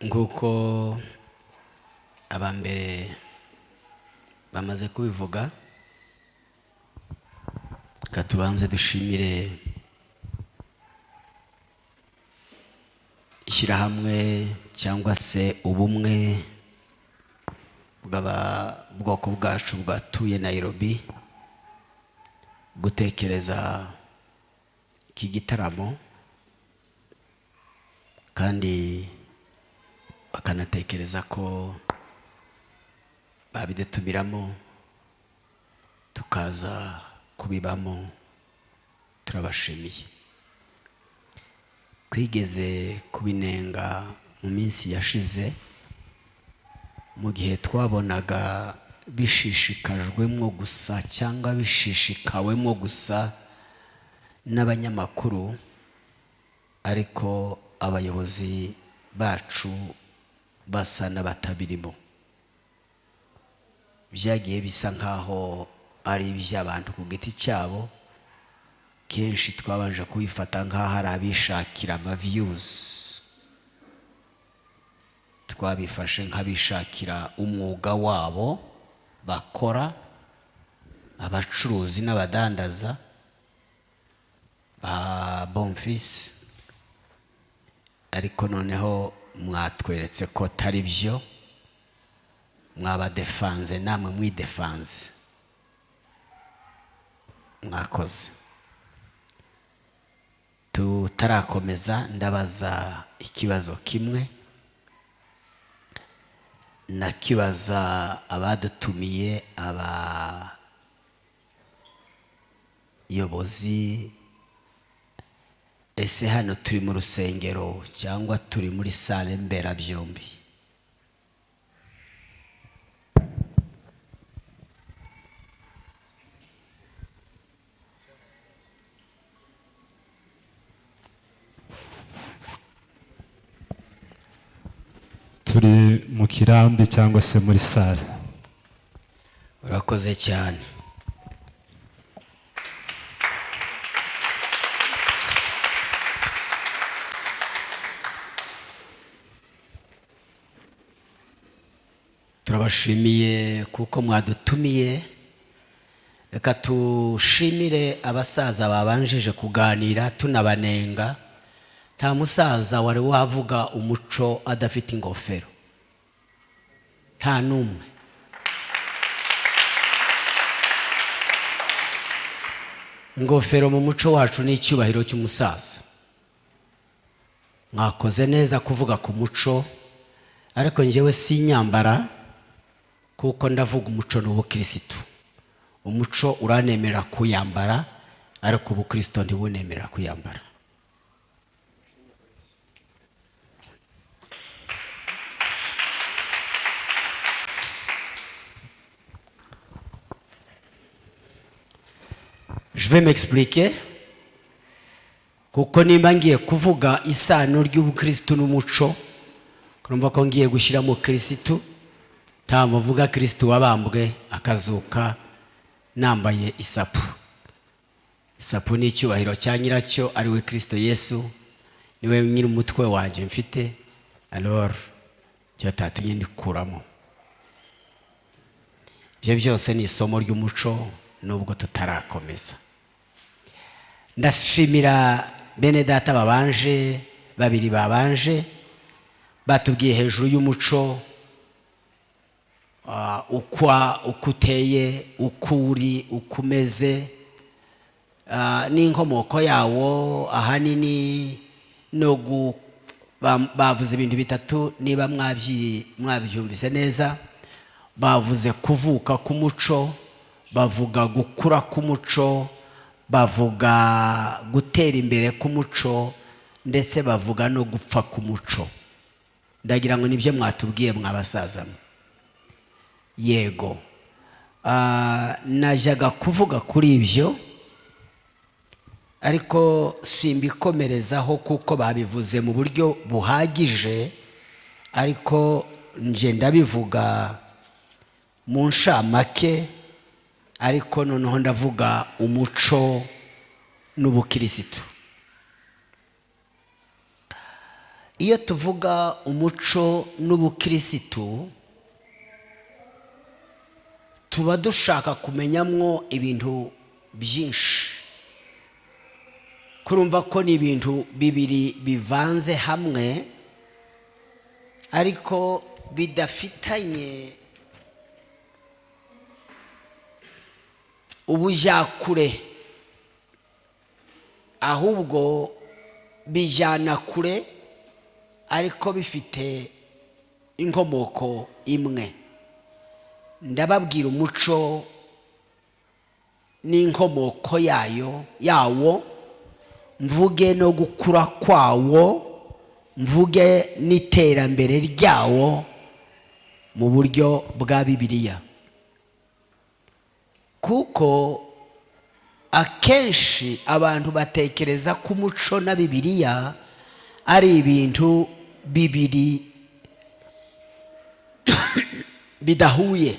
Nk'uko abambere bamaze kubivuga, reka tubanze dushimire ishyirahamwe cyangwa se ubumwe bw'ababwoko bwacu bwatuye Nairobi gutekereza iki gitaramo, kandi bakanatekereza ko babidutumiramo tukaza kubibamo. Turabashimiye. Twigeze kubinenga mu minsi yashize, mu gihe twabonaga bishishikajwemo gusa cyangwa bishishikawemo gusa n'abanyamakuru, ariko abayobozi bacu basa n'abatabirimo. Byagiye bisa nkaho ari iby'abantu ku giti cyabo. Kenshi twabanje kubifata nk'aho ari abishakira amaviews, twabifashe nk'abishakira umwuga wabo bakora, abacuruzi n'abadandaza ba Bonfils. Ariko noneho mwatweretse ko atari byo, mwabadefanze namwe mwidefanze, mwakoze. Tutarakomeza, ndabaza ikibazo kimwe, nakibaza abadutumiye, abayobozi: ese hano turi mu rusengero cyangwa turi muri salle mberabyombi? Turi mu kirambi cyangwa se muri salle. Urakoze cyane. Turabashimiye kuko mwadutumiye. Reka tushimire abasaza babanjije kuganira, tunabanenga. Nta musaza wari wavuga umuco adafite ingofero, nta n'umwe. Ingofero mu muco wacu ni icyubahiro cy'umusaza. Mwakoze neza kuvuga ku muco, ariko njyewe sinyambara, kuko ndavuga umuco n'ubukirisitu. Umuco uranemerera kuyambara, ariko ubukristo ntibunemerera kuyambara. Je vais m'expliquer, kuko nimba ngiye kuvuga isano ry'ubukristo n'umuco, kurumva ko ngiye gushyiramo kirisitu. Ntabwo mvuga kirisitu wabambwe akazuka nambaye isapu. Isapu ni icyubahiro cya nyiracyo, ari we Kirisito Yesu, niwe nyiri umutwe wanjye mfite. Alors icyo tatumye ndikuramo. Ibyo byose ni isomo ry'umuco, nubwo tutarakomeza. Ndashimira bene data babanje, babiri babanje batubwiye hejuru y'umuco, uko uteye, uko uri, uko umeze, n'inkomoko yawo. Ahanini no bavuze ibintu bitatu, niba mwabyumvise neza. Bavuze kuvuka k'umuco, bavuga gukura k'umuco, bavuga gutera imbere k'umuco, ndetse bavuga no gupfa k'umuco. Ndagira ngo nibyo mwatubwiye, mwabasazamo. Yego, najyaga kuvuga kuri ibyo, ariko simbikomerezaho kuko babivuze mu buryo buhagije, ariko nje ndabivuga mu nshamake. Ariko noneho ndavuga umuco n'ubukirisitu. Iyo tuvuga umuco n'ubukirisitu, tuba dushaka kumenyamwo ibintu byinshi. Kurumva ko ni ibintu bibiri bivanze hamwe, ariko bidafitanye ubujakure, ahubwo bijyana kure, ariko bifite inkomoko imwe. Ndababwira umuco n'inkomoko yayo yawo, mvuge no gukura kwawo, mvuge n'iterambere ryawo mu buryo bwa Bibiliya, kuko akenshi abantu batekereza ko umuco na Bibiliya ari ibintu bibiri bidahuye.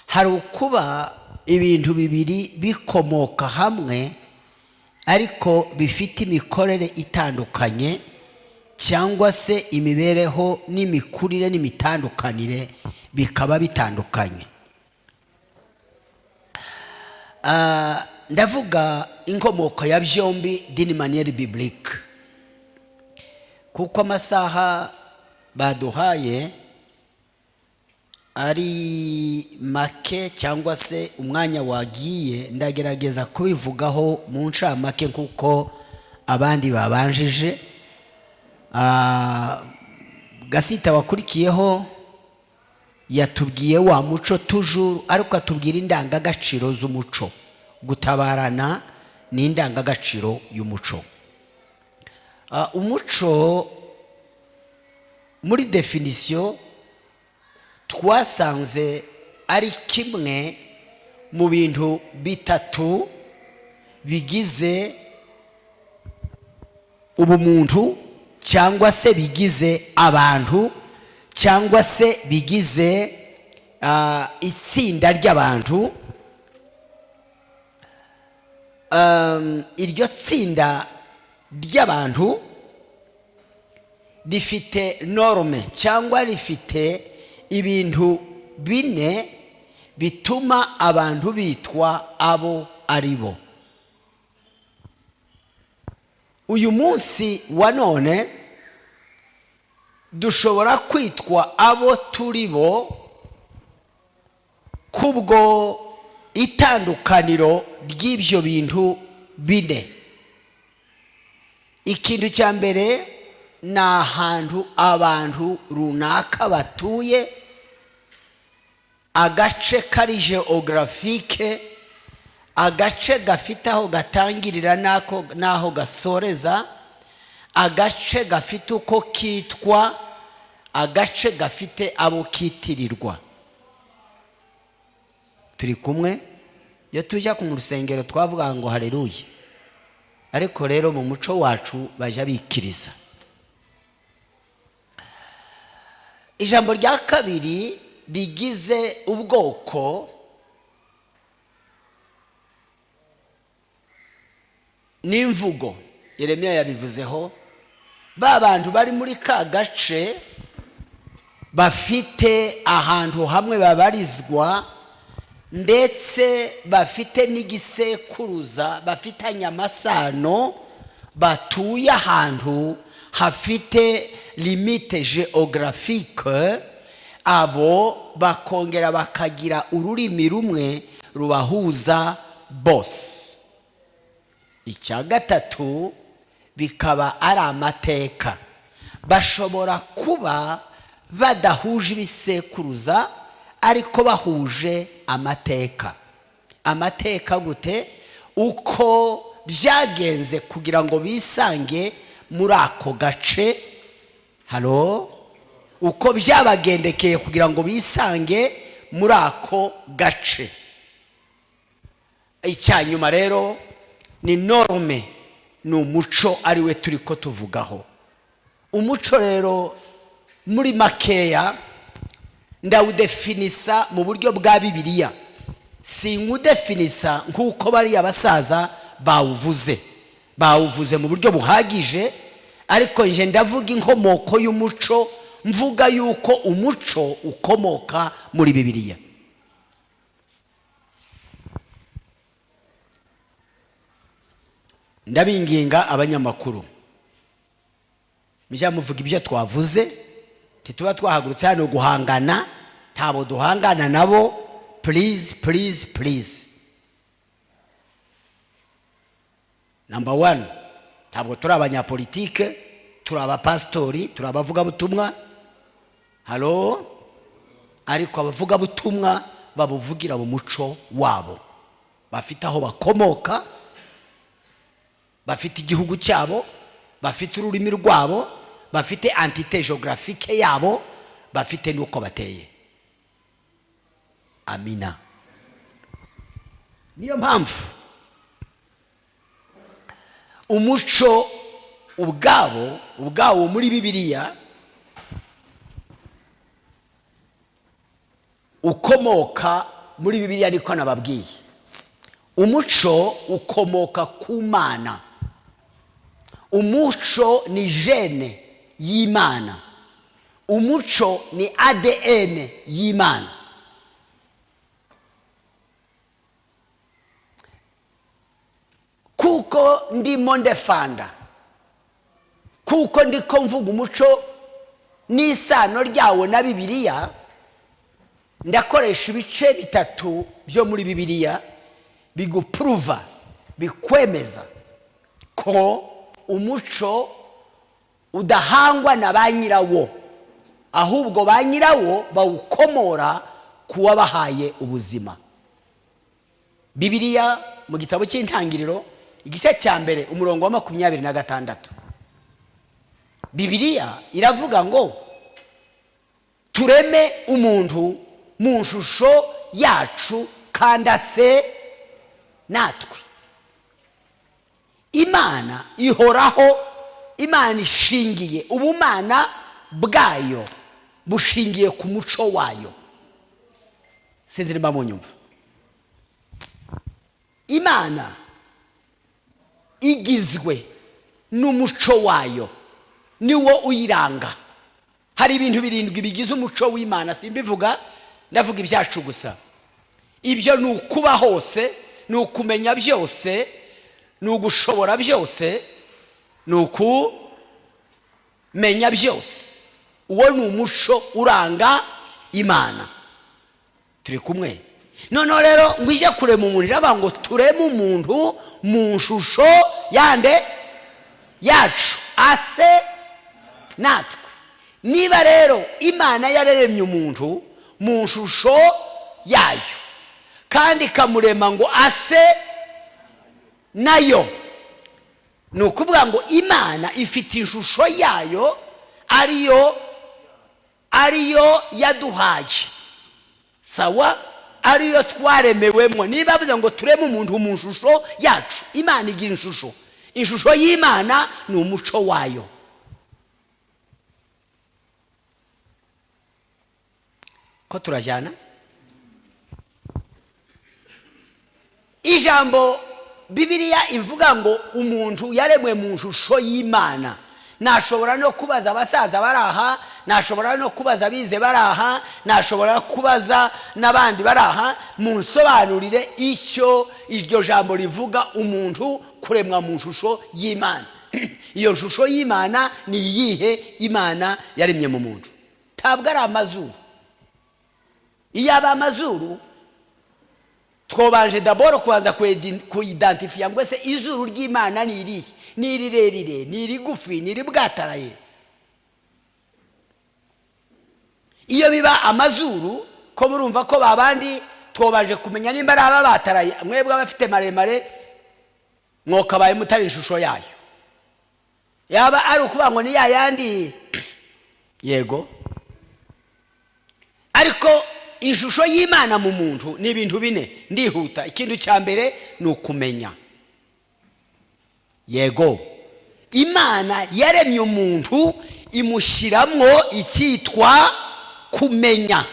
Hari ukuba ibintu bibiri bikomoka hamwe ariko bifite imikorere itandukanye, cyangwa se imibereho n'imikurire n'imitandukanire bikaba bitandukanye. Ndavuga inkomoko ya byombi d'une manière biblique, kuko amasaha baduhaye ari make cyangwa se umwanya wagiye, ndagerageza kubivugaho mu ncamake nk'uko abandi babanjije. Gasita wakurikiyeho yatubwiye wa muco toujours, ariko atubwira indangagaciro z'umuco. Gutabarana ni indangagaciro y'umuco. Umuco muri définition twasanze ari kimwe mu bintu bitatu bigize ubumuntu, cyangwa se bigize abantu, cyangwa se bigize itsinda ry'abantu. Iryo tsinda ry'abantu rifite norme, cyangwa rifite ibintu bine bituma abantu bitwa abo ari bo. Uyu munsi wa none dushobora kwitwa abo turi bo kubwo itandukaniro ry'ibyo bintu bine. Ikintu cya mbere ni ahantu abantu runaka batuye, agace kari géographique, agace gafite aho gatangirira n'aho gasoreza, agace gafite uko kitwa, agace gafite abo kitirirwa. Turi kumwe? Iyo tujya ku rusengero twavuga ngo hareruye, ariko rero mu muco wacu bajya bikiriza. Ijambo rya kabiri rigize ubwoko n'imvugo, Yeremiya yabivuzeho. Ba bantu bari muri ka gace bafite ahantu hamwe babarizwa, ndetse bafite n'igisekuruza, bafitanye amasano, batuye ahantu hafite limite géographique, abo bakongera bakagira ururimi rumwe rubahuza bose. Icya gatatu bikaba ari amateka. Bashobora kuba badahuje ibisekuruza ariko bahuje amateka. Amateka gute? Uko byagenze kugira ngo bisange muri ako gace, halo, uko byabagendekeye kugira ngo bisange muri ako gace. Icya nyuma rero ni norme, ni umuco, ari we turi ko tuvugaho. Umuco rero muri makeya ndawudefinisa mu buryo bwa Bibiliya, sinywudefinisa nk'uko bariya basaza bawuvuze. Bawuvuze mu buryo buhagije. Ariko nje ndavuga inkomoko y'umuco, mvuga yuko umuco ukomoka muri Bibiliya. Ndabinginga abanyamakuru, mujya muvuga ibyo twavuze. Ntituba twahagurutse hano guhangana, ntabwo duhangana nabo. Please, please, please. Number one, ntabwo turi abanyapolitike, turi abapasitori, turi abavugabutumwa. Hello? Ariko abavugabutumwa babuvugira mu muco wabo, bafite aho bakomoka, bafite igihugu cyabo, bafite ururimi rwabo, bafite entité géographique yabo, bafite n'uko bateye. Amina. Niyo mpamvu umuco ubwabo muri Bibiliya ukomoka muri Bibiliya. Ariko nababwiye, umuco ukomoka ku Mana. Umuco ni gène y'Imana, umuco ni ADN y'Imana. Kuko ndimo ndefanda, kuko ndiko mvuga umuco n'isano ryawo na Bibiliya, ndakoresha ibice bitatu byo muri Bibiliya bigupuruva, bikwemeza ko umuco udahangwa na ba nyirawo, ahubwo ba nyirawo bawukomora ku wabahaye ubuzima. Bibiliya mu gitabo cy'Intangiriro, igice cya 1, umurongo wa 26, Bibiliya iravuga ngo: "Tureme umuntu mu shusho yacu kandi ase natwe." Imana ihoraho, Imana ishingiye, ubumana bwayo bushingiye ku muco wayo. Sinzi niba munyumva. Imana igizwe n'umuco wayo, niwo uyiranga. Hari ibintu birindwi bigize umuco w'Imana. Simbivuga, ndavuga ibyacu gusa. Ibyo ni ukuba hose, ni ukumenya byose, ni ugushobora byose, ni ukumenya byose. Uwo ni umuco uranga Imana. Turi kumwe? Noneho rero ngo ijye kurema umuntu, iravuga ngo: "Tureme umuntu mu shusho yande? Yacu, ase natwe." Niba rero Imana yararemye umuntu mu shusho yayo kandi ikamurema ngo ase nayo, ni ukuvuga ngo Imana ifite ishusho yayo, ariyo yaduhaye, sawa, ariyo twaremewemo. Niba bavuze ngo tureme umuntu mu shusho yacu, Imana igira ishusho. Ishusho y'Imana ni umuco wayo. Ko turajyana? Ijambo Bibiliya ivuga ngo umuntu yaremwe mu shusho y'Imana, nashobora no kubaza abasaza bari aha, nashobora no kubaza abize bari aha, nashobora kubaza n'abandi bari aha, munsobanurire icyo iryo jambo rivuga, umuntu kuremwa mu shusho y'Imana. Iyo shusho y'Imana ni iyihe Imana yaremye mu muntu? Ntabwo ari amazuru. Iyo aba amazuru, twobanje d'abord kubanza kuyidantifiya ngo ese izuru ry'Imana ni irihe? Ni irirerire, ni irigufi, ni iribwataraye? Iyo biba amazuru, ko murumva ko babandi twobanje kumenya nimba ari aba bataraye. Mwebwe abafite maremare mwokabaye mutari ishusho yayo. Yaba ari ukuvuga ngo ni ya yandi, yego. Ariko ishusho y'Imana mu muntu ni ibintu bine. Ndihuta. Ikintu cya mbere ni ukumenya. Yego, Imana yaremye umuntu imushyiramo icyitwa kumenya.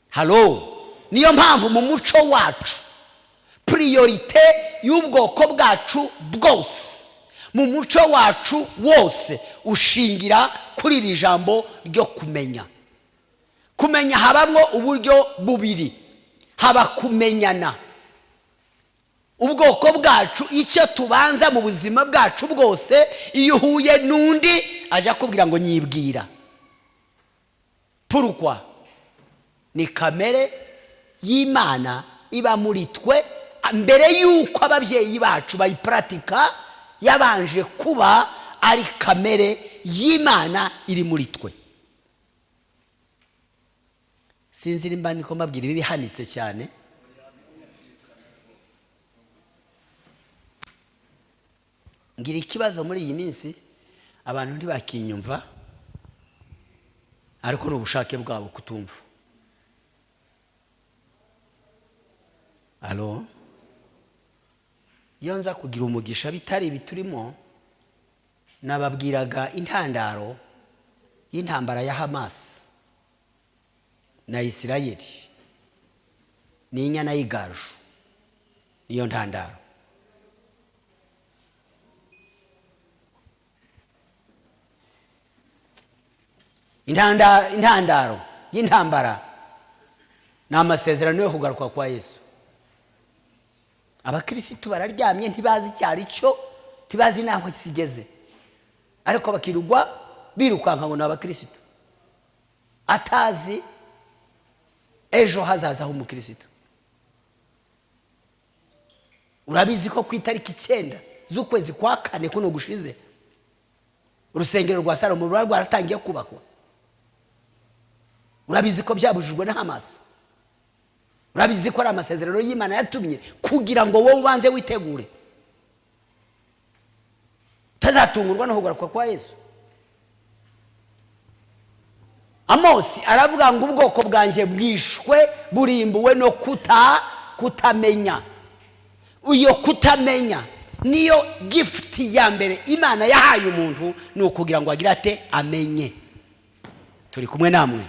Hello? Niyo mpamvu mu muco wacu, priorité y'ubwoko bwacu bwose, Mu muco wacu wose ushingira kuri iri jambo ryo kumenya. Kumenya habamo uburyo bubiri: haba kumenyana. Ubwoko bwacu, icyo tubanza mu buzima bwacu bwose, iyo uhuye n'undi ajya akubwira ngo "Nyibwira." Pourquoi? Ni kamere y'Imana iba muri twe. Mbere y'uko ababyeyi bacu bayiparatika, yabanje kuba ari kamere y'Imana iri muri twe. Sinzi nimba niko mbabwira ibi bihanitse cyane. Ngira ikibazo muri iyi minsi, abantu ntibakinyumva, ariko ni ubushake bwabo kutumva. Alo, iyo nza kugira umugisha bitari ibi turimo, nababwiraga intandaro y'intambara ya Hamasi na Isirayeli. Ni inyana y'igaju, niyo ntandaro. Intandaro y'intambara ni amasezerano yo kugaruka kwa Yesu. Abakirisitu bararyamye, ntibazi icyo ari cyo, ntibazi n'aho kigeze, ariko bakirugwa birukanka ngo ni abakirisitu, atazi ejo hazaza h'umukirisitu. Urabizi ko ku itariki 9 z'ukwezi kwa kane kuno gushize, urusengero rwa Salomo ruba rwaratangiye kubakwa. Urabizi ko byabujijwe na Hamasi. Urabizi ko ari amasezerano y'Imana yatumye kugira ngo wowe ubanze witegure, utazatungurwa no kugaruka kwa Yesu. Amosi aravuga ngo ubwoko bwanjye bwishwe, burimbuwe no kutamenya. Iyo kutamenya niyo gift ya mbere Imana yahaye umuntu, ni ukugira ngo agire ate? Amenye. Turi kumwe namwe?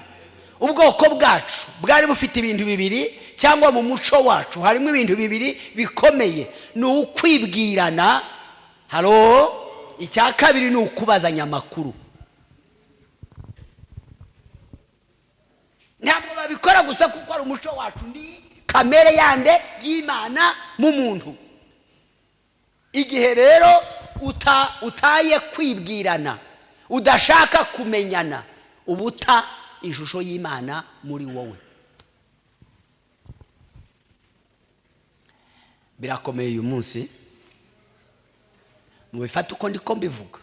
Ubwoko bwacu bwari bufite ibintu bibiri, cyangwa mu muco wacu harimo ibintu bibiri bikomeye: ni ukwibwirana, haro icya kabiri ni ukubazanya amakuru. Ntabwo babikora gusa kuko ari umuco wacu, ni kamere yande? Y'Imana mu muntu. Igihe rero utaye kwibwirana, udashaka kumenyana, uba uta ishusho y'Imana muri wowe. Birakomeye uyu munsi, mubifate uko ndiko mbivuga.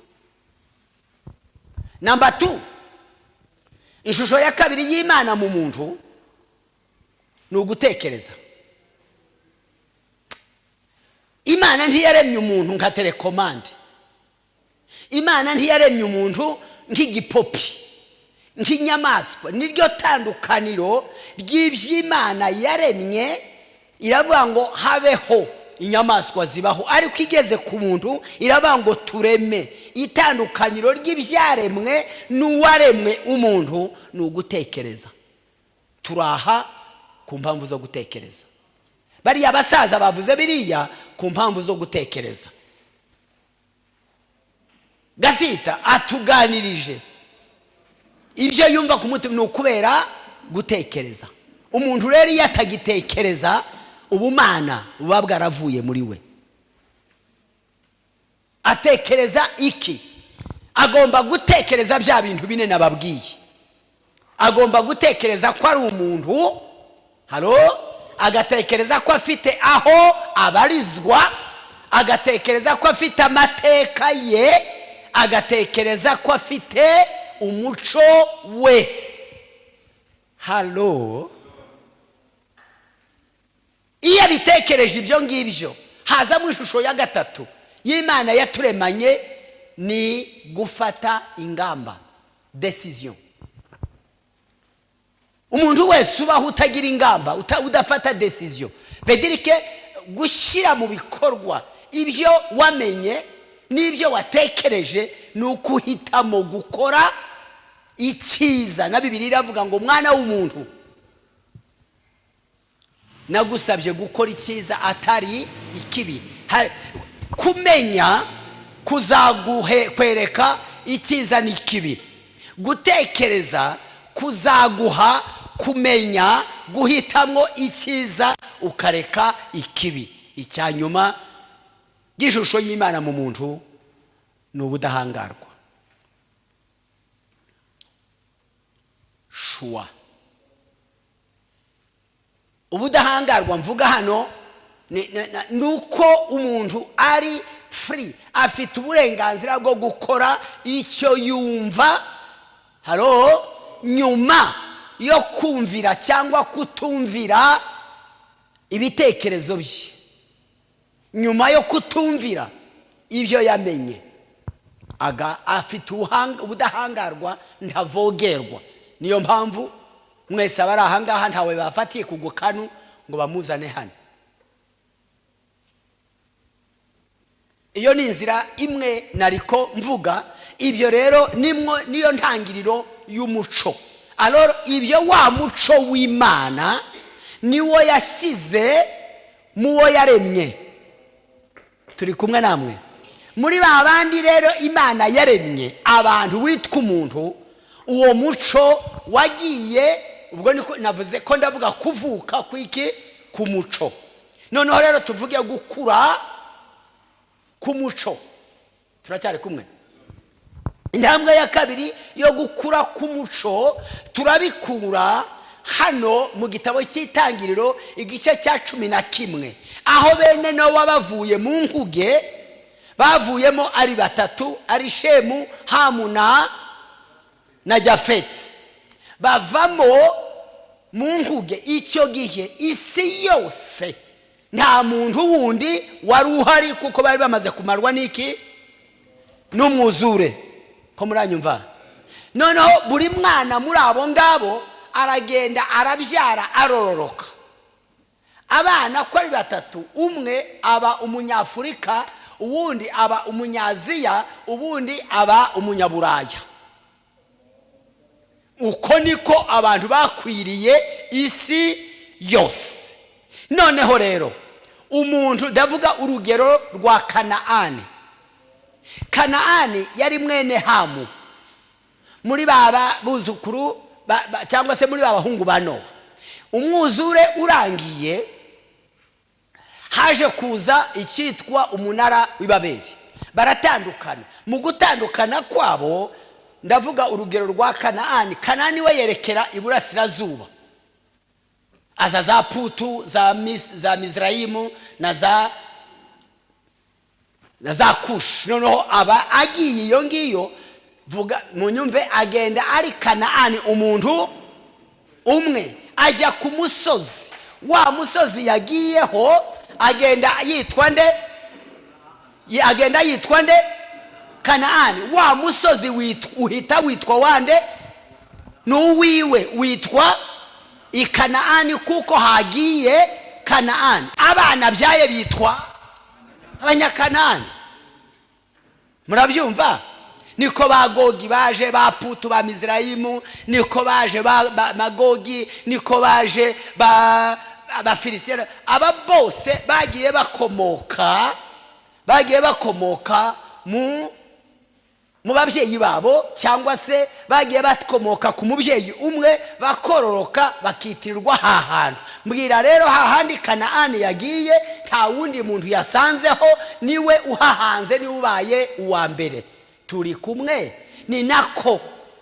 Number 2, ishusho ya kabiri y'Imana mu muntu ni ugutekereza. Imana ntiyaremye umuntu nka télécommande. Imana ntiyaremye umuntu nk'igipopi, nk'inyamaswa. Niryo tandukaniro ry'iby'Imana yaremye. Iravuga ngo habeho, inyamaswa zibaho, ariko igeze ku muntu iravuga ngo tureme. Itandukaniro ry'ibyaremwe n'uwaremwe umuntu ni ugutekereza. Turaha ku mpamvu zo gutekereza. Bariya basaza bavuze biriya ku mpamvu zo gutekereza. Gasita atuganirije ibyo yumva ku mutima, ni ukubera gutekereza. Umuntu rero iyo atagitekereza, ubumana buba bwaravuye muri we. Atekereza iki? Agomba gutekereza bya bintu bine nababwiye. Agomba gutekereza ko ari umuntu, haro agatekereza ko afite aho abarizwa, agatekereza ko afite amateka ye, agatekereza ko afite umuco we. Halo, iyo abitekereje ibyo ngibyo, hazamo ishusho ya gatatu y'Imana yaturemanye, ni gufata ingamba, décision. Umuntu wese ubaho utagira ingamba, udafata décision, veut dire que gushyira mu bikorwa ibyo wamenye n'ibyo watekereje ni ukuhitamo gukora icyiza. Na Bibiliya iravuga ngo mwana w'umuntu, nagusabye gukora icyiza atari ikibi. Kumenya Kuzaguhe kwereka icyiza n'ikibi. Gutekereza kuzaguha kumenya guhitamo icyiza ukareka ikibi. Icya nyuma ry'ishusho y'Imana mu muntu ni ubudahangarwa, choix. Ubudahangarwa mvuga hano ni uko umuntu ari free, afite uburenganzira bwo gukora icyo yumva haro, nyuma yo kumvira cyangwa kutumvira ibitekerezo bye, nyuma yo kutumvira ibyo yamenye. Aga afite ubudahangarwa, ntavogerwa. Niyo mpamvu mwese abari ahangaha ntawe bafatiye ku gukanu ngo bamuzane hano. Iyo ni inzira imwe nariko mvuga. Ibyo rero nimwo niyo ntangiriro y'umuco. Alors ibyo wa muco w'Imana niwo yashyize mu wo yaremye. Turi kumwe namwe muri ba bandi rero Imana yaremye abantu witwa umuntu. Uwo muco wagiye, ubwo niko navuze ko ndavuga kuvuka kw'iki? Ku muco. Noneho rero tuvuge gukura k'umuco. Turacyari kumwe? Intambwe ya kabiri yo gukura k'umuco turabikura hano mu gitabo cy'Itangiriro, igice cya 11, aho bene Nowa bavuye mu nkuge. Bavuyemo ari batatu, ari Shemu, Hamu na Jafeti. Bavamo mu nkuge. Icyo gihe isi yose nta muntu wundi wari uhari, kuko bari bamaze kumarwa n'iki? N'umwuzure. Ko muranyumva? Noneho buri mwana muri abo ngabo aragenda, arabyara, arororoka. Abana ko ari batatu, umwe aba Umunyafurika, uwundi aba Umunyaziya, ubundi aba Umunyaburaya. Uko niko abantu bakwiriye isi yose. Noneho rero umuntu, ndavuga urugero rwa Kanaani. Kanaani yari mwene Hamu, muri baba buzukuru cyangwa se muri ba bahungu ba Nowa. Umwuzure urangiye, haje kuza icyitwa umunara w'Ibaberi, baratandukana. Mu gutandukana kwabo, ndavuga urugero rwa Kanaani. Kanaani we yerekera iburasirazuba, aza za Putu, za Mizirayimu na za Kushi. Noneho aba agiye iyo ngiyo. Vuga munyumve, agenda ari Kanaani, umuntu umwe, ajya ku musozi. Wa musozi yagiyeho agenda yitwa nde? Agenda yitwa nde? Kanaani. Wa musozi uhita witwa wande? Ni uwiwe, witwa Ikanaani, kuko hagiye Kanaani. Abana byaye bitwa Abanyakanaani. Murabyumva? Niko ba Gogi baje, ba Putu, ba Mizirayimu, niko baje ba Magogi, niko baje ba Abafilisitiya. Aba bose bagiye bakomoka mu babyeyi babo, cyangwa se bagiye bakomoka ku mubyeyi umwe, bakororoka, bakitirirwa hantu. Mbwira rero, hahandi Kanaani yagiye nta wundi muntu yasanzeho, niwe uhahanze, niwe ubaye uwa mbere. Turi kumwe? Ni nako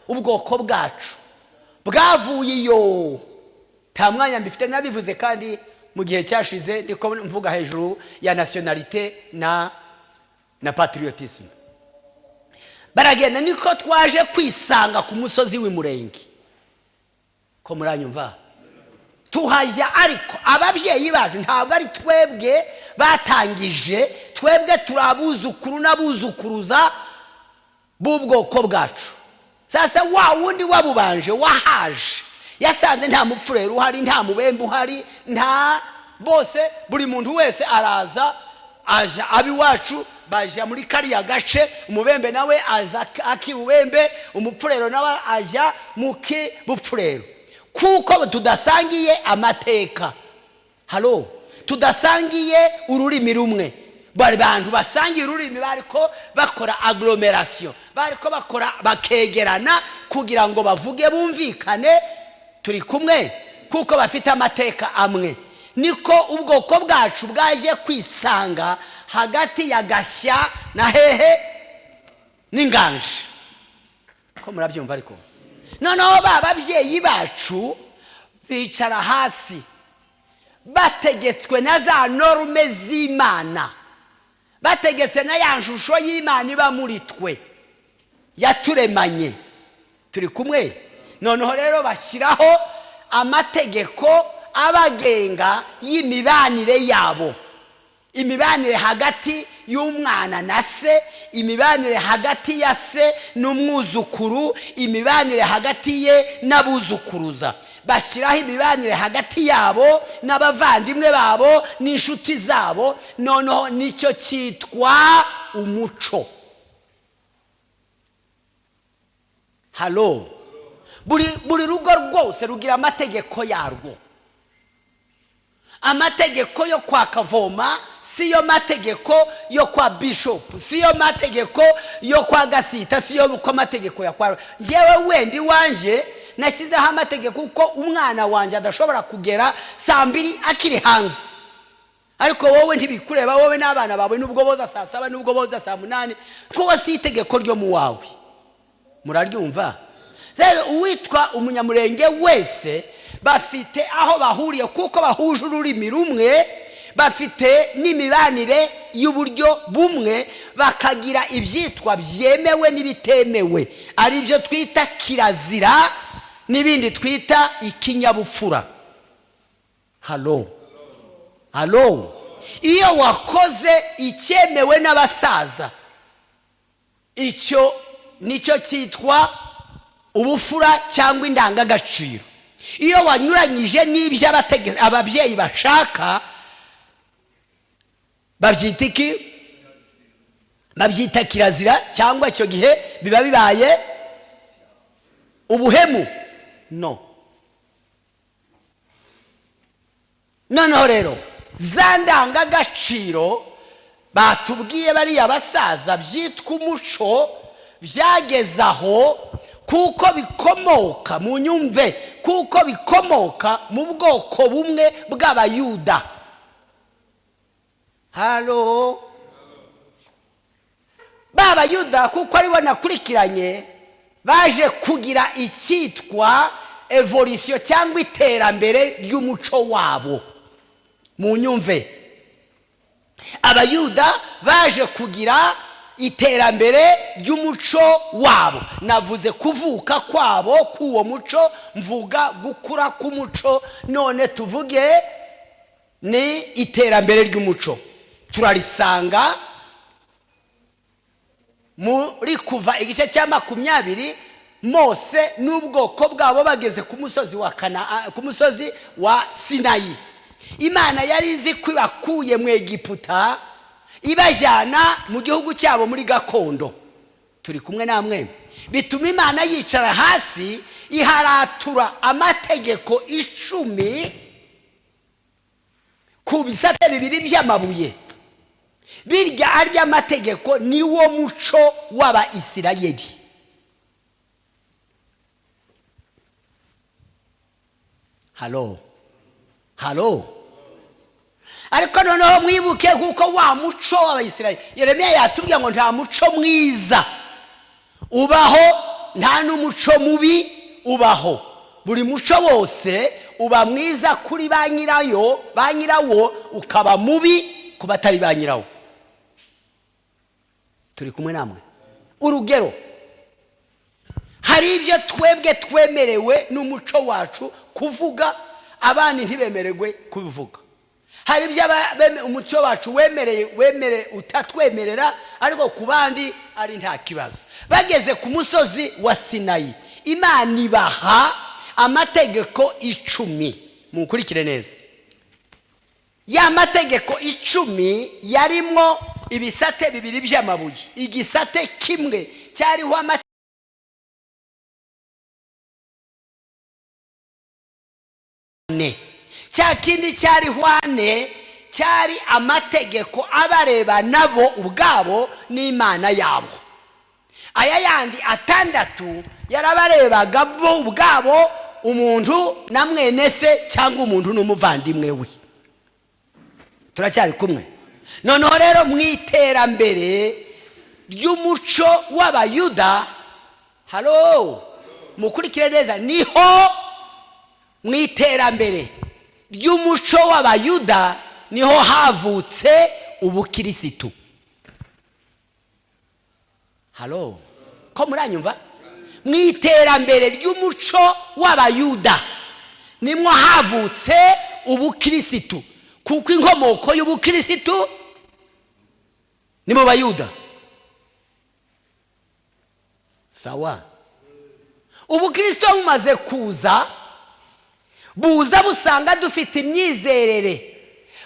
ubwoko bwacu bwavuye iyo. Nta mwanya mbifite, nabivuze kandi mu gihe cyashize, ndiko mvuga hejuru ya nationalité na patriotisme. Baragenda, niko twaje kwisanga ku musozi w'Imurenge. Ko muranyumva? Tuhajya, ariko ababyeyi bacu ntabwo ari twebwe batangije. Twebwe turi abuzukuru n'abuzukuruza b'ubwoko bwacu. Sasa wa wundi wabubanje wahaje yasanze nta mupfurero uhari, nta mubembe uhari, nta bose. Buri muntu wese araza, aja ab'iwacu bajya muri kariya gace. Umubembe nawe aza akibubembe, umupfurero nawe ajya mu kibupfurero, kuko tudasangiye amateka, halo, tudasangiye ururimi rumwe. Bari bantu basangira ururimi, bariko bakora agglomération, bariko bakora bakegerana kugira ngo bavuge bumvikane. Turi kumwe? Kuko bafite amateka amwe. Niko ubwoko bwacu bwaje kwisanga hagati ya Gashya na hehe n'Inganje. Ko murabyumva? Ariko noneho ba babyeyi bacu bicara hasi bategetswe na za normes z'Imana, bategetse na ya shusho y'Imana iba muri twe yaturemanye. Turi kumwe? Noneho rero bashyiraho amategeko abagenga y'imibanire yabo, imibanire hagati y'umwana na se, imibanire hagati ya se n'umwuzukuru, imibanire hagati ye n'abuzukuruza. Bashyiraho imibanire hagati yabo n'abavandimwe babo n'inshuti zabo. Noneho nicyo cyitwa umuco. Halo, buri rugo rwose rugira amategeko yarwo. Amategeko yo kwa Kavoma siyo mategeko yo kwa Bishopu, siyo mategeko yo kwa Gasita, siyo ko mategeko ya kwa yewe. Wenda iwanjye nashyizeho amategeko kuko umwana wanjye adashobora kugera saa 2 akiri hanze, ariko wowe ntibikureba, wowe n'abana bawe, nubwo boza saa 7, nubwo boza saa 8, kuko si itegeko ryo mu wawe. Muraryumva rero? Uwitwa Umunyamurenge wese bafite aho bahuriye, kuko bahuje ururimi rumwe, bafite n'imibanire y'uburyo bumwe, bakagira ibyitwa byemewe n'ibitemewe, ari byo twita kirazira n'ibindi twita ikinyabupfura. Halo, halo! Iyo wakoze icyemewe n'abasaza, icyo nicyo cyitwa ubufura cyangwa indangagaciro. Iyo wanyuranyije n'ibyo ababyeyi bashaka, babyita iki? Babyita kirazira, cyangwa icyo gihe biba bibaye ubuhemu. No noneho rero za ndangagaciro batubwiye bariya basaza byitwa umuco byageze aho, kuko bikomoka mu nyumve, kuko bikomoka mu bwoko bumwe bw'Abayuda. Halo, ba Bayuda, kuko aribo nakurikiranye, baje kugira icyitwa évolution cyangwa iterambere ry'umuco wabo. Mu nyumve, Abayuda baje kugira iterambere ry'umuco wabo. Navuze kuvuka kwabo k'uwo muco, mvuga gukura k'umuco, none tuvuge ni iterambere ry'umuco. Turarisanga muri Kuva igice cya 20, Mose n'ubwoko bwabo bageze ku musozi wa Kana, ku musozi wa Sinayi. Imana yari izi ko ibakuye mu Egiputa ibajyana mu gihugu cyabo muri gakondo. Turi kumwe namwe? Bituma Imana yicara hasi iharatura amategeko 10 ku bisate bibiri by'amabuye. Birya arya amategeko niwo muco w'Abayisirayeli. Halo, halo! Ariko noneho mwibuke kuko wa muco w'Abayisirayeli, Yeremiya yatubwiye ngo nta muco mwiza ubaho, nta n'umuco mubi ubaho. Buri muco wose uba mwiza kuri ba nyirayo, ba nyirawo, ukaba mubi ku batari ba nyirawo. Turi kumwe namwe? Urugero, hari ibyo twebwe twemerewe n'umuco wacu kuvuga, abandi ntibemererwe kubivuga. Hari ibyo umuco wacu wemereye wemere utatwemerera, ariko ku bandi ari nta kibazo. Bageze ku musozi wa Sinayi, Imana ibaha amategeko 10. Mukurikire neza. Ya mategeko 10 yarimo ibisate bibiri by'amabuye. Igisate kimwe cyariho ane, cya kindi cyariho ane. Cyari amategeko abareba nabo ubwabo n'Imana yabo. Aya yandi 6 yarabarebaga bo ubwabo, umuntu na mwene se cyangwa umuntu n'umuvandimwe we. Turacyari kumwe? Noneho rero mu iterambere ry'umuco w'Abayuda, halo, mukurikire neza, niho mu iterambere ry'umuco w'Abayuda niho havutse ubukirisitu. Halo, ko muranyumva? Mu iterambere ry'umuco w'Abayuda nimwo havutse ubukirisitu, kuko inkomoko y'ubukirisitu ni mu Bayuda. Sawa, ubukristo bumaze kuza, buza busanga dufite imyizerere,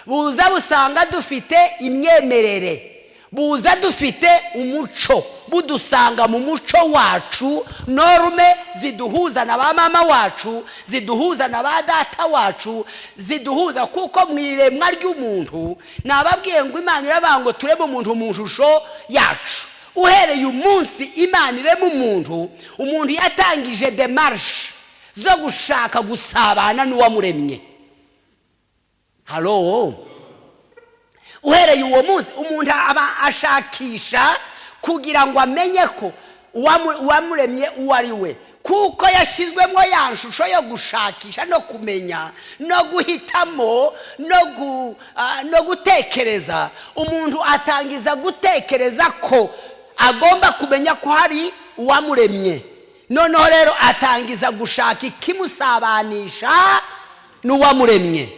buza busanga dufite imyemerere, buza dufite umuco, budusanga mu muco wacu, norme ziduhuza na ba mama wacu, ziduhuza na ba data wacu, ziduhuza. Kuko mu iremwa ry'umuntu nababwiye ngo Imana iravuga ngo tureme umuntu mu shusho yacu. Uhereye umunsi Imana irema umuntu, umuntu yatangije démarche zo gushaka gusabana n'uwamuremye. Halo, uhereye uwo munsi umuntu aba ashakisha kugira ngo amenye ko uwamuremye uwo ari we, kuko yashyizwemo ya shusho yo gushakisha no kumenya no guhitamo no gutekereza. Umuntu atangiza gutekereza ko agomba kumenya ko hari uwamuremye. Noneho rero atangiza gushaka ikimusabanisha n'uwamuremye.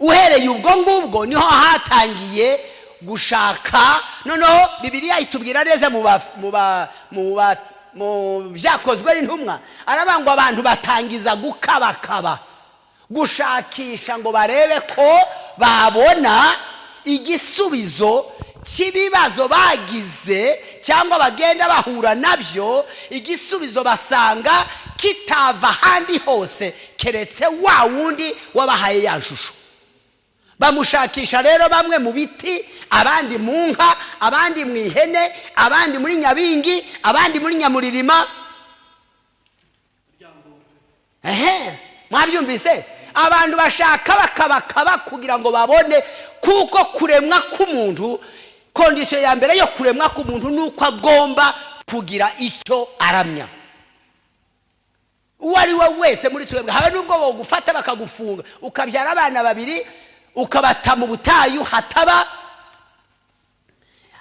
Uhereye ubwo ngubwo niho hatangiye gushaka. Noneho Bibiliya itubwira neza mu Byakozwe n'Intumwa, aravuga ngo abantu batangiza gukabakaba, gushakisha ngo barebe ko babona igisubizo cy'ibibazo bagize cyangwa bagenda bahura nabyo. Igisubizo basanga kitava ahandi hose keretse wa wundi wabahaye ya shusho. Bamushakisha rero bamwe mu biti, abandi mu nka, abandi mu ihene, abandi muri nyabingi, abandi muri nyamuririma. Ehe, mwabyumvise? Abantu bashaka bakabakaba kugira ngo babone, kuko kuremwa k'umuntu, condition ya mbere yo kuremwa k'umuntu ni uko agomba kugira icyo aramya. Uwo ari we wese muri twebwe, habe n'ubwo bagufata bakagufunga, ukabyara abana babiri, ukabata mu butayu hataba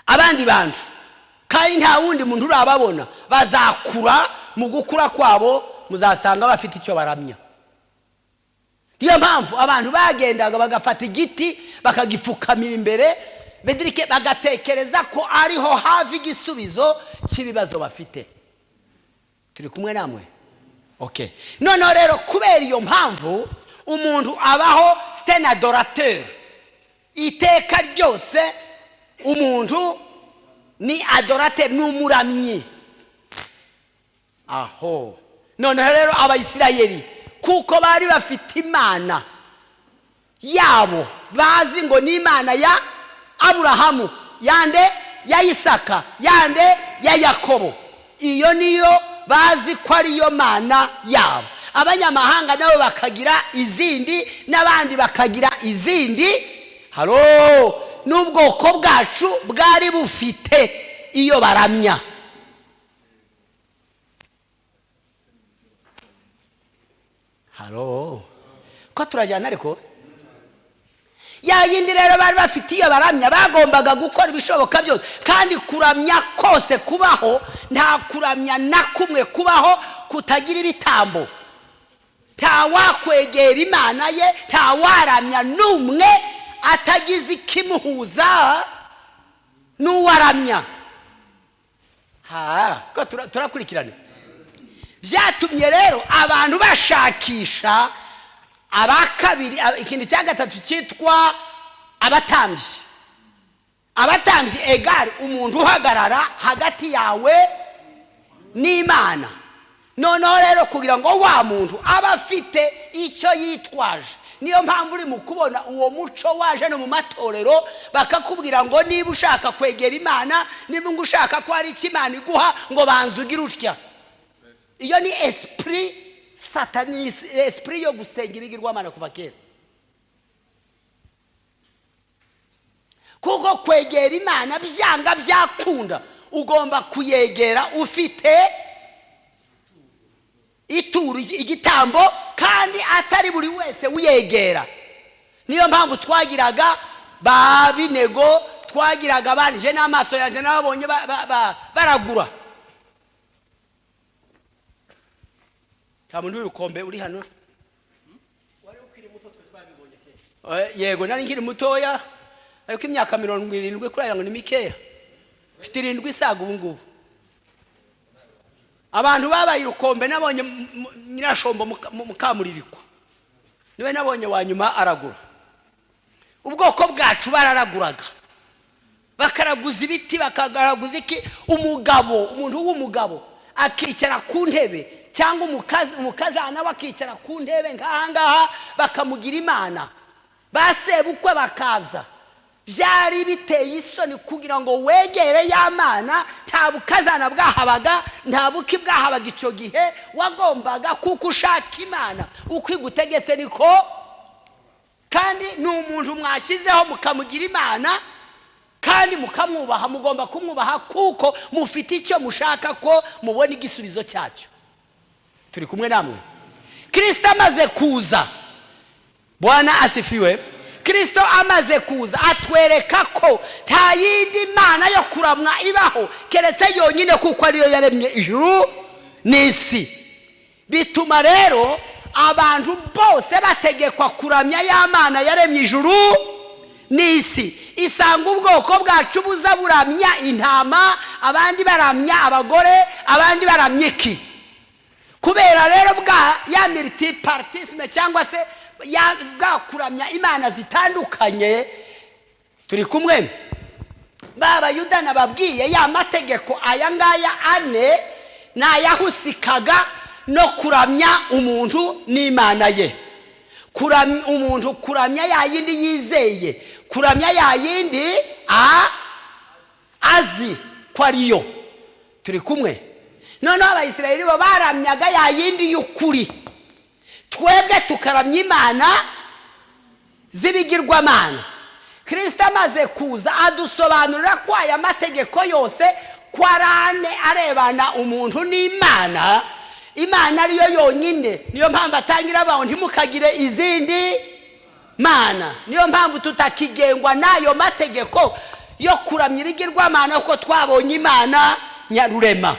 abandi bantu, kandi nta wundi muntu urababona, bazakura. Mu gukura kwabo muzasanga bafite icyo baramya. Niyo mpamvu abantu bagendaga bagafata igiti bakagipfukamira imbere bedirike, bagatekereza ko ariho hava igisubizo cy'ibibazo bafite. Turi kumwe namwe? Okay. Noneho rero kubera iyo mpamvu umuntu abaho c'est un adorateur iteka ryose. Umuntu ni adorateur, ni umuramyi. Aho noneho rero Abayisirayeli, kuko bari bafite Imana yabo bazi ngo ni Imana ya Aburahamu, yande, ya Isaka, yande, ya Yakobo, iyo niyo bazi ko ariyo Mana yabo. Abanyamahanga nabo bakagira izindi, n'abandi bakagira izindi. Haro n'ubwoko bwacu bwari bufite iyo baramya. Haro, ko turajyana? Ariko ya yindi rero bari bafite iyo baramya, bagombaga gukora ibishoboka byose. Kandi kuramya kose kubaho, nta kuramya na kumwe kubaho kutagira ibitambo. Nta wakwegera Imana ye, nta waramya n'umwe atagize ikimuhuza n'uwaramya. Ha, ko turakurikirana? Byatumye rero abantu bashakisha aba kabiri, ikintu cya gatatu cyitwa abatambyi. Abatambyi égale umuntu uhagarara hagati yawe n'Imana. Noneho rero kugira ngo wa muntu abe afite icyo yitwaje. Niyo mpamvu uri mu kubona uwo muco waje no mu matorero, bakakubwira ngo niba ushaka kwegera Imana, niba ngo ushaka ko hari icyo Imana iguha, ngo banza ugire utya. Iyo ni esprit sataniste, esprit yo gusenga ibigirwamana kuva kera. Kuko kwegera Imana byanga byakunda, ugomba kuyegera ufite ituro, igitambo, kandi atari buri wese uyegera. Niyo mpamvu twagiraga ba binego, twagiraga abandi, n'amaso yanjye nababonye baragura. Nta muntu w'urukombe uri hano. Yego, nari nkiri mutoya, ariko imyaka 70 kuri aya ngo ni mikeya, mfite 70 isaga ubu ngubu. Abantu babaye urukombe nabonye Nyirashombo Mukamuririkwa, niwe nabonye wa nyuma aragura. Ubwoko bwacu bararaguraga, bakaraguza ibiti, bakaraguza iki. Umugabo, umuntu w'umugabo akicara ku ntebe, cyangwa umukazana we akicara ku ntebe nk'aha ngaha, bakamugira imana, basebukwe bakaza. Byari biteye isoni kugira ngo wegere ya mana. Nta bukazana bwahabaga, nta buki bwahabaga icyo gihe. Wagombaga kuko ushaka Imana uko igutegetse niko, kandi ni umuntu mwashyizeho mukamugira Imana kandi mukamwubaha. Mugomba kumwubaha kuko mufite icyo mushaka ko mubona igisubizo cyacyo. Turi kumwe namwe. Kristo amaze kuza, Bwana asifiwe. Kristo amaze kuza atwereka ko nta yindi mana yo kuramwa ibaho keretse yonyine, kuko ariyo yaremye ijuru n'isi. Bituma rero abantu bose bategekwa kuramya ya mana yaremye ijuru n'isi. Isanga ubwoko bwacu buza buramya intama, abandi baramya abagore, abandi baramya iki. Kubera rero bwa ya multipartisme cyangwa se bwa kuramya imana zitandukanye, turi kumwe. B'Abayuda nababwiye ya mategeko aya ngaya ane nayahusikaga no kuramya umuntu n'Imana ye. Kuramya umuntu, kuramya ya yindi yizeye, kuramya ya yindi azi ko ariyo. Turi kumwe. Noneho Abayisiraheli bo baramyaga ya yindi y'ukuri, twebwe tukaramya imana z'ibigirwamana. Kristo amaze kuza adusobanurira ko aya mategeko yose ko ari ane arebana umuntu n'Imana, Imana ariyo yonyine. Niyo mpamvu atangira abaho ntimukagire izindi mana. Niyo mpamvu tutakigengwa n'ayo mategeko yo kuramya ibigirwamana, kuko twabonye Imana nyarurema.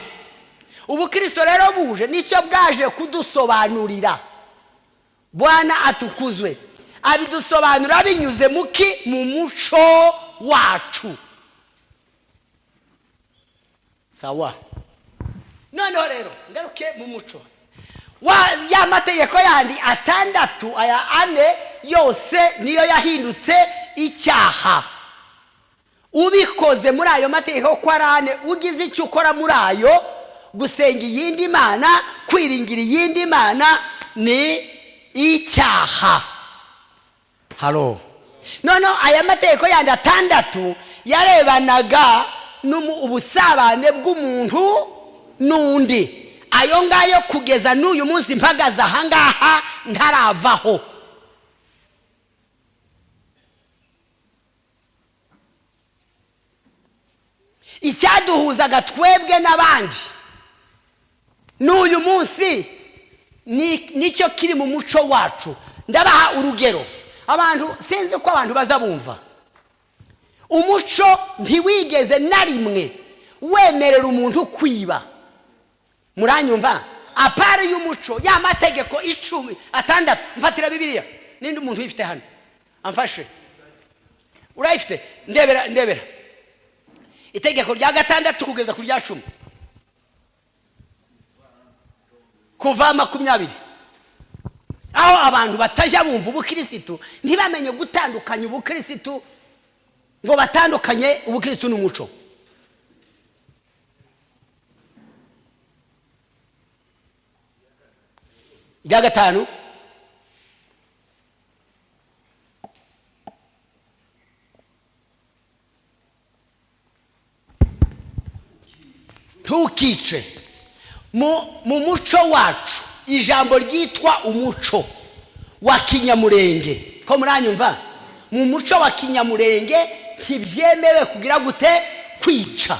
Ubu Kristo rero buje nicyo bwaje kudusobanurira. Bwana atukuzwe. Abidusobanura binyuze muki? Mu muco wacu. Sawa. Noneho rero ngaruke mu muco ya mategeko yandi 6, aya 4 yose niyo yahindutse icyaha. Ubikoze muri ayo mategeko ko ari 4, ugize icyo ukora muri ayo, gusenga iyindi mana, kwiringira iyindi mana, ni icyaha. Halo. Noneho aya mategeko yandi 6 yarebanaga ubusabane bw'umuntu n'undi. Ayo ngayo kugeza n'uyu munsi mpagaze aha ngaha ntaravaho. Icyaduhuzaga twebwe n'abandi n'uyu munsi nicyo kiri mu muco wacu. Ndabaha urugero, abantu sinzi ko abantu bazabumva. Umuco ntiwigeze na rimwe wemerera umuntu kwiba. Muranyumva? Apari y'umuco ya mategeko 10 6, mfatira Bibiliya. Ninde umuntu uyifite hano amfashe? Urayifite? Ndebera, ndebera itegeko rya 6 kugeza ku rya 10, kuva 20. Aho abantu batajya bumva ubukirisitu, ntibamenye gutandukanya ubukirisitu, ngo batandukanye ubukirisitu n'umuco. Rya 5, Ntukice. Mu muco wacu, ijambo ryitwa umuco wa kinyamurenge, ko muranyumva? Mu muco wa kinyamurenge ntibyemewe kugira gute? Kwica.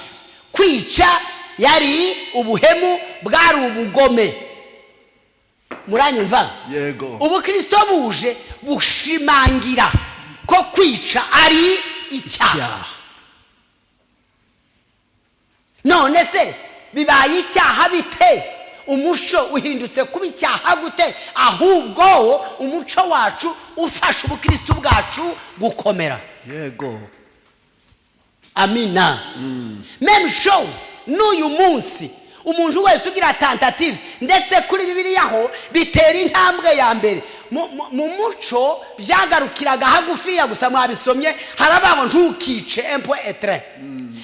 Kwica yari ubuhemu, bwari ubugome. Muranyumva? Yego. Ubukristo buje bushimangira ko kwica ari icyaha. None se bibaye icyaha bite? Umuco uhindutse kuba icyaha gute? Ahubwo umuco wacu ufasha ubukristo bwacu gukomera. Amina. Même chose n'uyu munsi, umuntu wese ugira tentative, ndetse kuri Bibiliya ho bitera intambwe ya mbere. Mu muco byagarukiraga hagufiya gusa. Mwabisomye, haravuga ngo ntukice, un point et trait.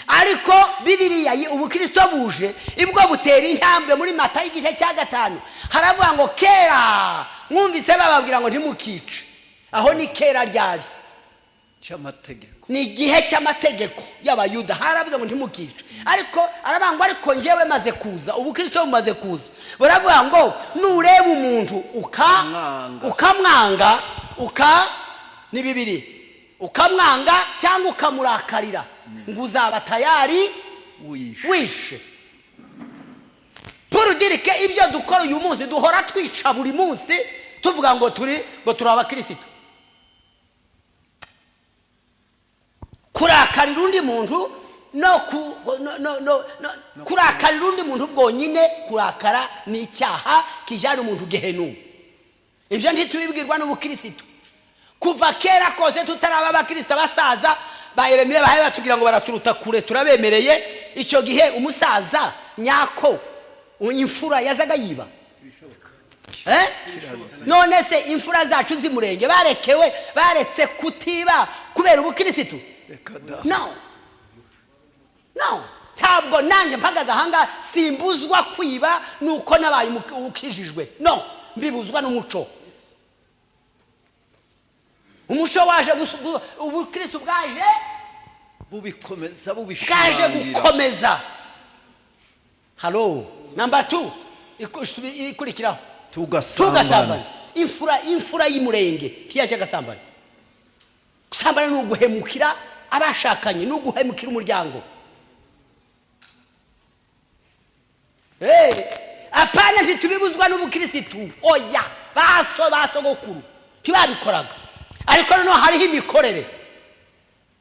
Ariko Bibiliya, ubukristo buje ibwo butera intambwe. Muri Mata y'igice cya 5 haravuga ngo kera mwumvise bababwira ngo ntimukice. Aho ni kera ryari? Cy'amategeko. Ni igihe cy'amategeko y'Abayuda. Haravuze ngo ntimukice, ariko aravuga ngo ariko njyewe maze kuza, ubukristo bumaze kuza, buravuga ngo nureba umuntu Ukamwanga. ukamwanga, uka ni bibiri, ukamwanga cyangwa ukamurakarira, ngo uzaba tayari wishe. Wishe. Pour dire que ibyo dukora uyu munsi, duhora twica buri munsi, tuvuga ngo turi abakirisitu. Kurakarira undi muntu no ku no, no, no, no, kurakarira undi muntu bwonyine, kurakara ni icyaha kijyana umuntu gehenu. Ibyo ntitubibwirwa n'ubukirisitu. Kuva kera kose tutaraba abakristo, abasaza ba Yeremiya bahaye batubwira ngo baraturuta kure, turabemereye. Icyo gihe umusaza nyako, imfura, yazaga yiba? Eh? None se imfura zacu z'Imurenge barekewe, baretse kutiba kubera ubukirisitu? Reka da. No, no, ntabwo nanjye mpagaze ahangaha simbuzwa kwiba nuko nabaye ukijijwe. No, mbibuzwa n'umuco. Umuco waje ubukristo bwaje bubikomeza, bwaje bubishimangira. Gukomeza. Halo, number 2 ikurikiraho. Tugasambana. Tugasambana. Imfura y'Imurenge ntiyaje agasambana. Gusambana ni uguhemukira abashakanye, ni uguhemukira umuryango. Hey, apana, ntitubibuzwa n'ubukirisitu, oya. Baso basogokuru ntibabikoraga, ariko noneho hariho imikorere.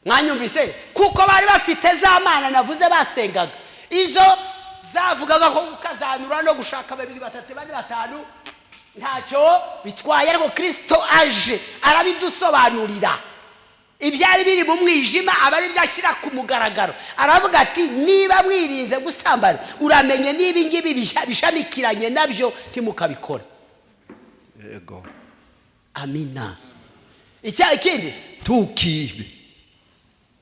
Mwanyumvise? Kuko bari bafite za mana navuze basengaga, izo zavugaga ko gukazanura no gushaka babiri, batatu, bane, batanu ntacyo bitwaye. Ariko Kirisito aje arabidusobanurira. Ibyari biri mu mwijima aba ari byo ashyira ku mugaragaro. Aravuga ati niba mwirinze gusambana, uramenye niba ingibi bishamikiranye nabyo ntimukabikora. Amina. Icya ikindi? Tukibe.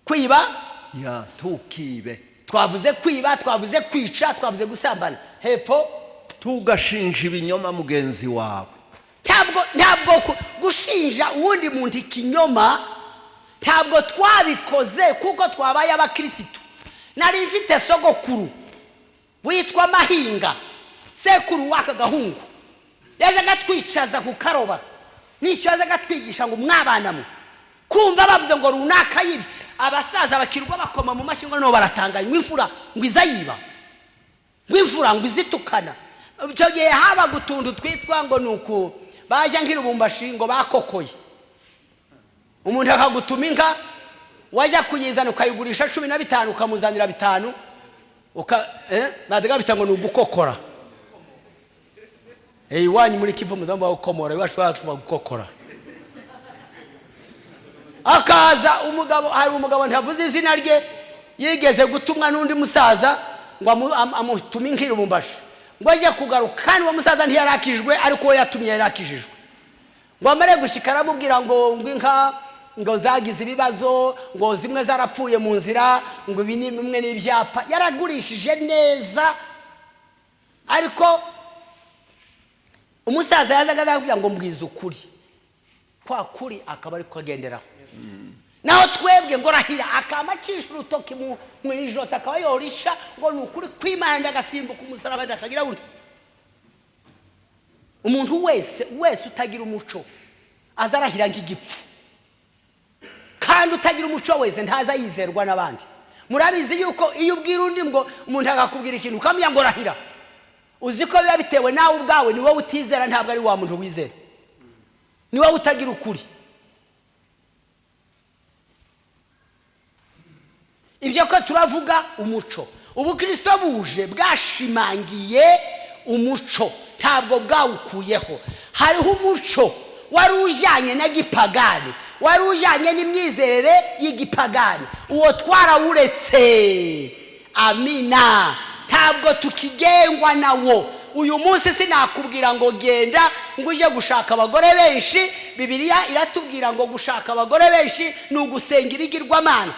Kwiba. Ya, tukibe. Twavuze kwiba, twavuze kwica, twavuze gusambana. Hepfo? Tugashinja ibinyoma mugenzi wawe. Ntabwo gushinja uwundi muntu ikinyoma, ntabwo twabikoze kuko twabaye abakirisitu. Nari mfite sogokuru witwa Mahinga, sekuru w'aka gahungu. Yazaga atwicaza ku karoba, n'icyo yazaga atwigisha ngo mwabana mwe, kumva bavuze ngo runaka yibi, abasaza bakirwa bakoma mu mashyi, ngo noneho baratanganye, ngo imfura ngo iza yiba, ngo imfura ngo izitukana. Icyo gihe habaga utuntu twitwa ngo ni uku bajya nk'irubumbashi ngo bakokoye umuntu akagutuma inka, wajya kuyizana ukayigurisha 15, ukamuzanira 5, bajyaga bita ngo ni ugukokora. Iwanyu muri Kivu muzamu gukomora, iwacu tuvuga gukokora. Akaza umugabo, hari umugabo ntavuze izina rye, yigeze gutumwa n'undi musaza ngo amutume inka irubumbashi, ngo ajye kugaruka. Kandi uwo musaza ntiyarakijwe, ariko uwo yatumye yarakijijwe. Ngo amare gushyika aramubwira ngo inka ngo zagize ibibazo, ngo zimwe zarapfuye mu nzira, ngo ibi ni bimwe n'ibyapa. Yaragurishije neza, ariko umusaza yazaga aramubwira ngo mbwize ukuri, kwa kuri akaba ariko agenderaho. Naho twebwe ngo rahira, akama acisha urutoki mu ijosi, akaba yorisha ngo ni ukuri kw'Imana, ndagasimbuka umusaraba, ndakagira gutya. Umuntu wese wese utagira umuco aza arahira nk'igipfu, kandi utagira umuco wese ntaza yizerwa n'abandi. Murabizi yuko iyo ubwira undi ngo umuntu akakubwira ikintu ukamubwira ngo rahira, uzi ko biba bitewe nawe ubwawe, ni wowe utizera, ntabwo ari wa muntu wizera, ni wowe utagira ukuri. Ibyo ko turavuga umuco, ubukristo buje bwashimangiye umuco, ntabwo bwawukuyeho. Hariho umuco wari ujyanye na gipagani, wari ujyanye n'imyizerere y'igipagani, uwo twarawuretse. Amina. Ntabwo tukigengwa nawo. Uyu munsi sinakubwira ngo genda ngo ujye gushaka abagore benshi. Bibiliya iratubwira ngo gushaka abagore benshi ni ugusenga ibigirwamana.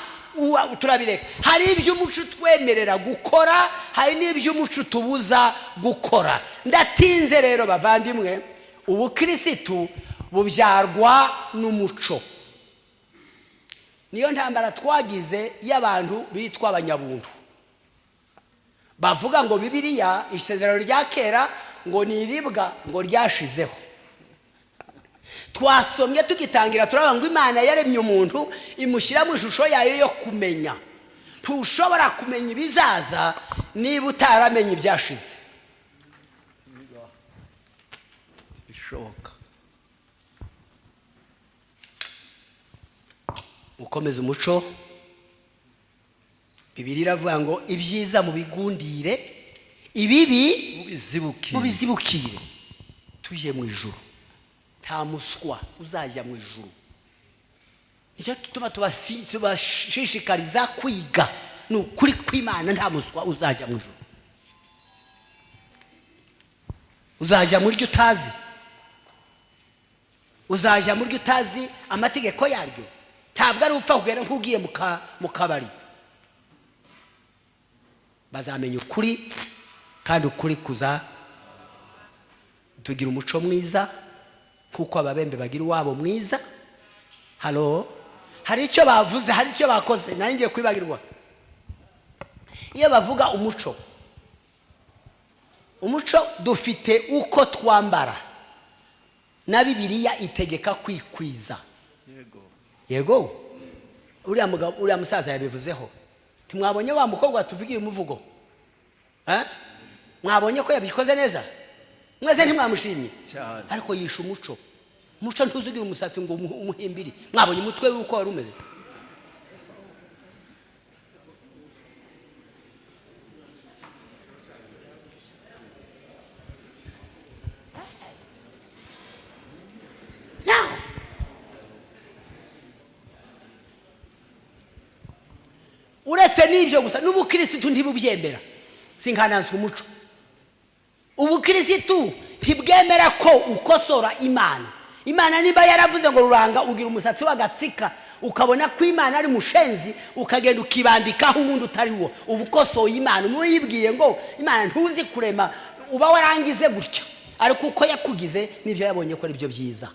Turabireka. Hari iby'umuco utwemerera gukora, hari n'iby'umuco utubuza gukora. Ndatinze rero bavandimwe, ubukirisitu bubyarwa n'umuco. Niyo ntambara twagize y'abantu bitwa abanyabuntu, bavuga ngo Bibiliya isezerano rya kera ngo ni iribwa ngo ryashizeho. Twasomye tugitangira turavuga ngo Imana yaremye umuntu imushyira mu ishusho yayo yo kumenya. Ntushobora kumenya ibizaza niba utaramenya ibyashize. Bishoboka. Ukomeza umuco. Bibiliya iravuga ngo ibyiza mubigundire, ibibi mubizibukire. Mubizibukire. Tujye mu ijuru, nta muswa uzajya mu ijuru. Nicyo gituma tubashishikariza kwiga. Ni ukuri kw'Imana, nta muswa uzajya mu ijuru. Uzajya mu ryo utazi, uzajya mu ryo utazi amategeko yaryo. Ntabwo ari upfa kugenda nk'ugiye mu kabari. Bazamenya ukuri, kandi ukuri kuza tugira umuco mwiza kuko ababembe bagira uwabo mwiza. Halo, hari icyo bavuze, hari icyo bakoze, nari ngiye kwibagirwa. Iyo bavuga umuco, umuco dufite uko twambara, na Bibiliya itegeka kwikwiza. Yego. Yego, uriya mugabo, uriya musaza yabivuzeho. Ntimwabonye wa mukobwa tuvugiye umuvugo? Mwabonye ko yabikoze neza? Mwese ntimwamushimye? Cyane. Ariko yishe umuco. Umuco ntuzugira umusatsi ngo umuhimbire. Mwabonye umutwe w'uko wari umeze? Now, uretse n'ibyo gusa, n'ubukirisitu ntibubyemera. Sinkananswe umuco. Ubukirisitu ntibwemera ko ukosora Imana. Imana niba yaravuze ngo ruranga ugira umusatsi w'agatsika, ukabona ko Imana ari mushenzi, ukagenda ukibandikaho uwundi utari wo, uba ukosoye Imana. Umuntu yibwiye ngo Imana ntuzi kurema, uba warangize gutya, ariko uko yakugize nibyo yabonye ko ari byo byiza.